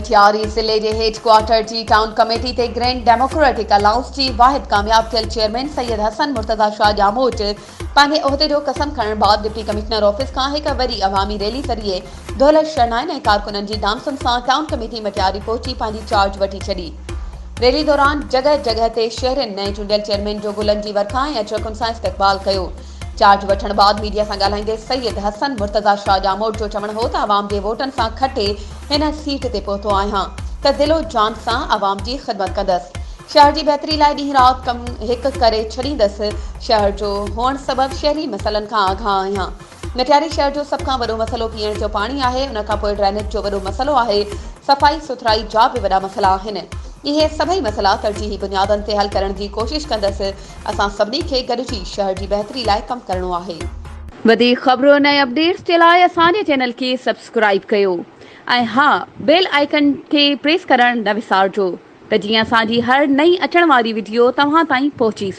مٽياري ضلعي جي head quarter جي ٽائون ڪميٽي تي گرينڊ ڊيموڪريٽڪ الائنس جي واحد ڪامياب ٿيل چيئرمين سيد حسن مرتضيٰ شاهه ڄاموٽ پنهنجي عهدي جو قسم کڻڻ بعد ڊپٽي ڪمشنر آفيس کان هڪ وڏي عوامي ريلي ذريعي ڍول شرنائين ۽ ڪارڪنن جي ڊانسن سان ٽائون ڪميٽي مٽياري پهچي پنهنجي چارج وٺي ڇڏي. ريلي دوران جڳهه جڳهه تي شهرين نئين چونڊيل چيئرمين جو گلن جي ورکا ۽ اجرڪن سان استقبال ڪيو. چارج وٺڻ بعد ميڊيا سان ڳالهائيندي سيد حسن مرتضيٰ شاهه ڄاموٽ جو چوڻ هو ته عوام جي ووٽن سان کٽي هن سيٽ تي پهتو آهيان ته دل و جان سان عوام جي خدمت ڪندس، شهر جي بهتري لاء ڏينهن رات ڪم هڪ ڪري ڇڏيندس، شهر جو هئڻ سبب شهري مسئلن کان آگاهه آهيان، مٽياري شهر جو سڀ کان وڏو مسئلو پيئڻ جو پاڻي آهي، ان کانپوء ڊرينيج جو وڏو مسئلو آهي، صفائي سٿرائي جا به وڏا مسئلا آهن، اهي سڀئي مسئلا ترجيحي بنيادن تي حل ڪرڻ جي ڪوشش ڪندس. اسان سڀني کي گڏجي شهر جي بهتري لاء ڪم ڪرڻو آهي. وڌيڪ خبرن ۽ اپڊيٽس جي لاء اسان جي چينل کي سبسڪرائيب ڪيو ۽ ها بيل آئيڪن کي پريس ڪرڻ نه وسارجو ته جيئن اسان جي هر نئين اچڻ واري وڊيو توهان تائين پهچي سگهي.